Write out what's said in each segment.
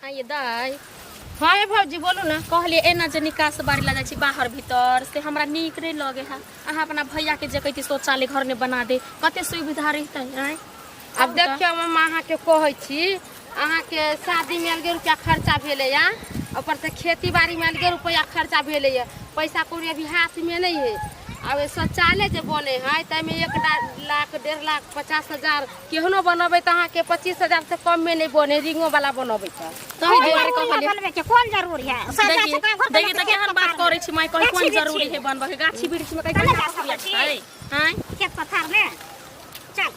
आइए दाइ। हाँ ये भौजी बोलू ना। कहलिए एना जे निकास बारी ला जाइ छी बाहर भीतर से हमरा नीक नहीं लगे है। अहाँ अपना भैया के जे कहती शौचालय घर में बना दे, कते सुविधा रहते। आँय आब देखियौ मम्मा, अहाँके कहै छी अहाँके शादीमे अलगे रुपया खर्चा भेलैया, ऊपर से खेती बाड़ीमे अलगे रुपया खर्चा भेलैया, पैसा कौड़ी अभी हाथमे नहि है। आब शौचालय जे बने है ताहिमे 1 लाख 1.5 लाख 50,000 केहनो बनबै तऽ अहाँके 25,000 से कममे नहि बने, रिंगो वाला बनबै तऽ। तही दुआरे कहलिए बनबै के कोन जरूरी है? देखिए देखिए तऽ केहन बात करै छी माय, कहे कोन जरूरी है बनबै के? गाछी वृक्ष में कहीं छै? आँय खेत पथार में चल।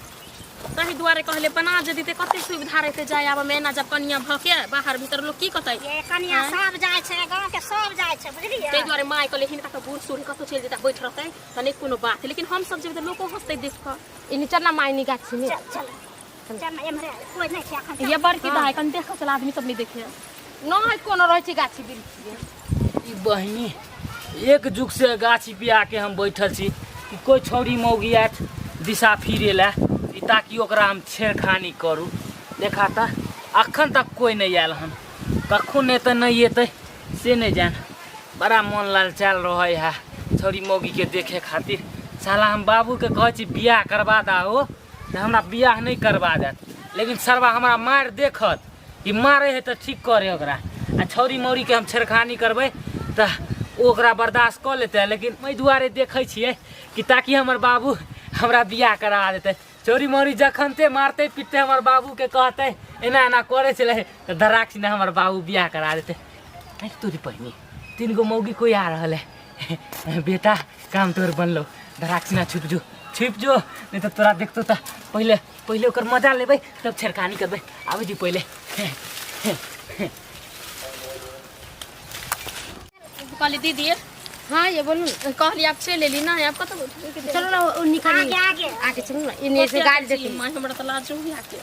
तही दुआरे कहले बना जे दीते कते सुविधा रहते जाय आबे में। एना जब कनिया भऽ के बाहर भीतर लोग की कहतै? ये कनिया सब जाइ छै, गाँव के सब जाइ छै, बुझलियै? ताहि दुआरे माय कहले हिनका तऽ बूढ़ सूढ़ कतौ चलि जेता बैठ रहतै तऽ नहि कोनो बात, लेकिन हम सब जेबै तऽ लोको हंसतै देख कऽ। इन्ने चल ना मायनी गाछी में। चल चल चल ना, एम्हरे कोइ नहि छै एखन। ये बड़की दाइ कनि देखऽ चल, आदमी सब नहि देखे। नहि कोनो रहै छै गाछी वृक्षी में। ई बहिनी एक जुग से गाछी पे आके हम बैठल छी कि कोई छौड़ी मौगी आयत दिशा फिरे ला ई ताकि ओकरा हम छेड़खानी करू। देखा तऽ अखन तक कोई नहीं आयल हन, कखन एतै नहीं एतै से नहीं जान। बड़ा मन ललचायल रहे है छौड़ी मौगी के देखे खातिर। साला हम बाबू के कहै छी बियाह करवा दाहो तऽ हमरा बियाह नहीं करवा देत, लेकिन सरवा हमरा मारि देखत कि मारे है तऽ ठीक करे ओकरा। आ छौड़ी मौरी के हम छेड़खानी करबै तऽ ओ ओकरा बर्दाश्त कऽ लेतै, लेकिन एहि दुआरे देखै छियै कि ताकि हमर बाबू हमरा बियाह करा देतै। छौड़ी मौरी जखनते मारतै पिटतै हमर बाबू के कहतै एना एना करै छलै तऽ धराक सिना हमर बाबू बियाह करा देतै। अरे तोरी बहिनी 3 गो मौगी कोई आ रहल है। बेटा काम तोर बनलो, धराक सिना छुप जो, छुप जो, नहीं तो तोरा देखतो तऽ पहिले पहिले ओकर मजा लेबै तब छेड़खानी करबै। आबै जी पहिले। कहली दीदी। हाँ ये बोलू ना। कहली आप चलि एली ना, आब कतऽ चलू ना, ओ निकली आगे आगे आगे चलू ना, इन्ने से गाड़ी देखी। माय हमरा तऽ लाज होइया के।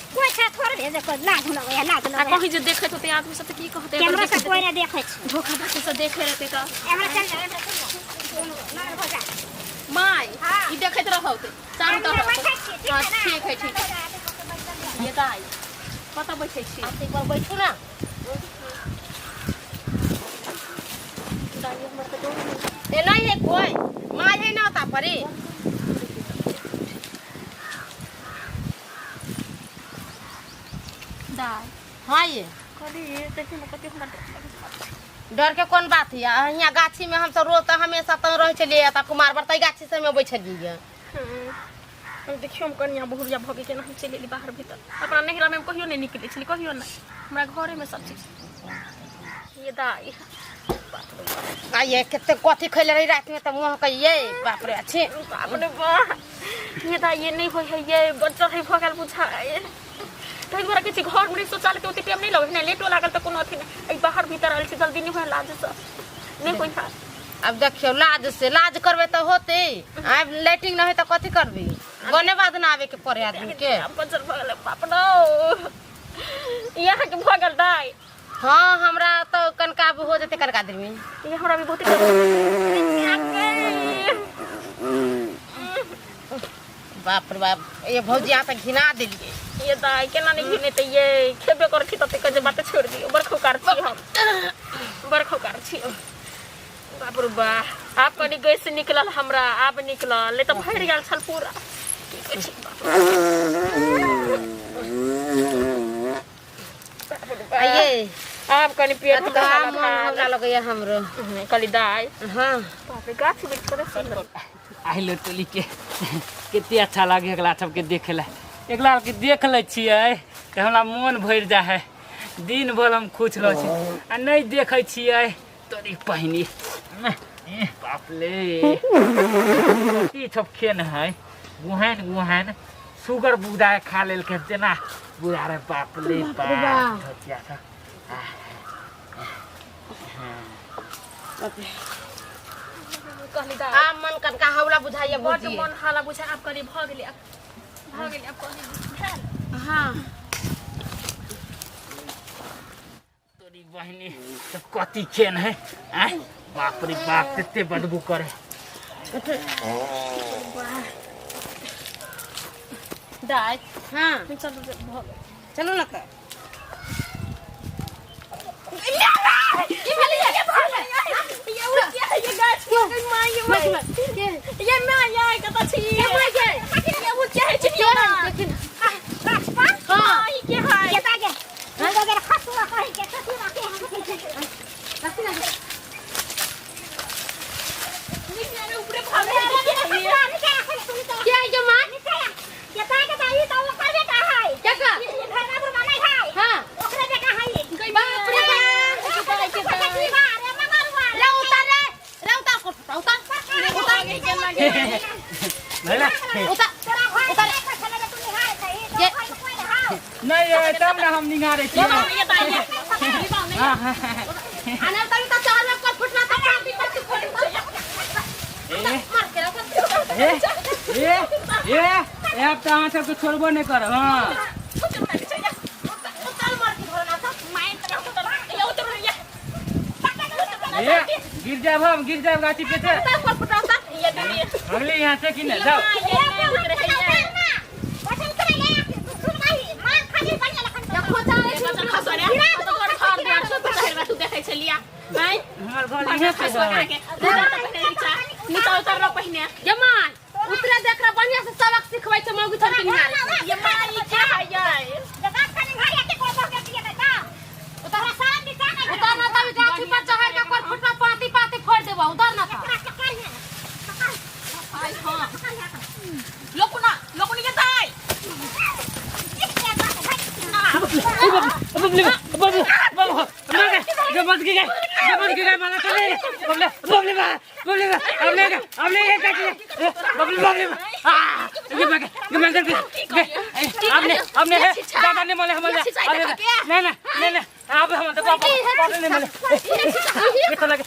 कोइ छै थोड़े ने जे कोइ लाज लगैया, लाज आ लगैया। कहीं जे देखैत होतै आदमी सब तऽ की कहतै? कैमरा से कोइ नहि देखै छै, धोखा धाखी से देखे रहतै तऽ। एम्हर चल जा, एम्हर चल जा, नंबर हो जा। माय हाँ। ई देखैत रहौ चारू तरफ। बैठै छियै, ठीक हाँ है ना? ठीक है ठीक है। ये दाइ कतऽ बैठै छी? आप एक बार बैठू ना। दाइ हमर तऽ डर होइया। ए नहीं है कोई, माय है ना ओता परी। दाइ हाँ ये कहली देखियौ ने कते हमरा डर लगै छै। डर के कोन बात है? यहाँ गाछी में हम सब रोज तऽ हमेशा तऽ रहै छलियै, तऽ कुमार बरतै गाछी सब में बैठलियै। हम देखियौ हम कनिया बहुरिया भऽ गेल केना हम चलि एली बाहर भीतर। अपना नैहरामे हम कहियो नहि निकलै छली, कहियो नहि, हमरा घरेमे सब चीज। ये दाइ आ ये कते कथी खैले रही राति में तऽ मुँह कहिए बाप रे अच्छे। बाप रे बाप, ये दाइ ये नहि होइ है, ये बच्चा है भऽ गेल बुझाइ। ताहि दुआरे कहै छी घरमे रहि शौचालय के ओते टाइम नहि लगै है, लेटो लागल तऽ कोनो अथी नहि। एहि बाहर भीतर आयल छी जल्दी नहि होइ, लाजसँ नहि होइ है। आब देखियौ लाज से लाज करबै तऽ होतै, आब लैट्रिन नहि होइ तऽ कथी करबै? बने बाद ना आबे के पड़े आदमी के। आब बचल भऽ गेलै बाप रौ, यहाँ के भऽ गेल दाइ। हाँ हमरा तऽ कनका हो जेतै कनका देर में। ये हमरा भी बहुत बाप रे बाप, ये भौजी अहाँ तऽ घिना देलियै। ये दाइ केना नहि घिनेतै? ये खेबे करै छी तते जे बात छोड़ि दियौ, बड़ खौकार छी हम, बड़ खौकार छी। बाप रे बा, आब कनि गैस निकलल हमरा, आब निकलल, नहि तऽ भरि गेल छल पूरा। की कहै छी बाप रे बा। आइए आब कनि पेट कतका मन हमरा लगैया हमरो। कहली दाइ। हाँ बाप रे, गाछ वृक्ष कते सुन्दर। आइलो टोली के कते अच्छा लागे एकला सबके देखे ला। एकला के देख लै छियै तऽ हमरा मोन भरि जाइ है, दिन भर हम खुश रहै छी। आ नहि देखै छियै तोरी पहिनी बाप ले की सब खेन है, गुहैन गुहैन सुगर बुझा के खा लेलकै तेना बुझा रे बाप ले बाप धोतिया सब। कहली दाइ आब मन कनका हौला बुझाइया बड्ड भौजी। मन हाला बुझाइ। आब कहली भऽ गेलै, आब भऽ गेलै, आब कहली भेल। हाँ तोरी बहिनी सब कथी खेन है? आँय बाप रे बाप, कते बदबू करे। दाइ हाँ चलू भऽ गेल। चलू ना तऽ। के ये मां ये कत छी के माय के ये उ के है छी के है देखी ना हां ई के है रखी ना ऊपरे भागे के है के मां केकर हां बाप रे बाप रे उतार रे रे उतार को उतार उतार भेला उतार उतार ये नहीं ये तब ना हम निगारे छी ये ताई हाँ, हाँ, हाँ। आने उतार उतार चार में कर फुटना तो पाती पाती फोड़ ए मार के रख ए ए ए ए अब तो अहाँ सबके छोड़बो नहीं करब हाँ उतार मार के धरना था ए गिर जाब हम गिर जाब गाछी पे से उतार कर फुटना उतार अगले यहाँ से कि नहीं जाओ देखो चाहे हमर घर इहे से है। जमान उतरे देख रहा बढ़िया से सबक सिखबै छै मौगी छन के निहारे उतार ना तब गाछी पर चढ़ के कर फुटना पाती पाती फोड़ देबो उतार ना था बबली बबली बबली मर गए जो मर गए जो मर गए मारा चले बबले बबली बबली अब ले गए अब ले गए काटी बबली बबली आ ये मर गए ये मर गए अब ले अब ले दादा ने मले हम ले नहीं नहीं नहीं नहीं अब हम तो पापा पापा ने मले ये तो लगे।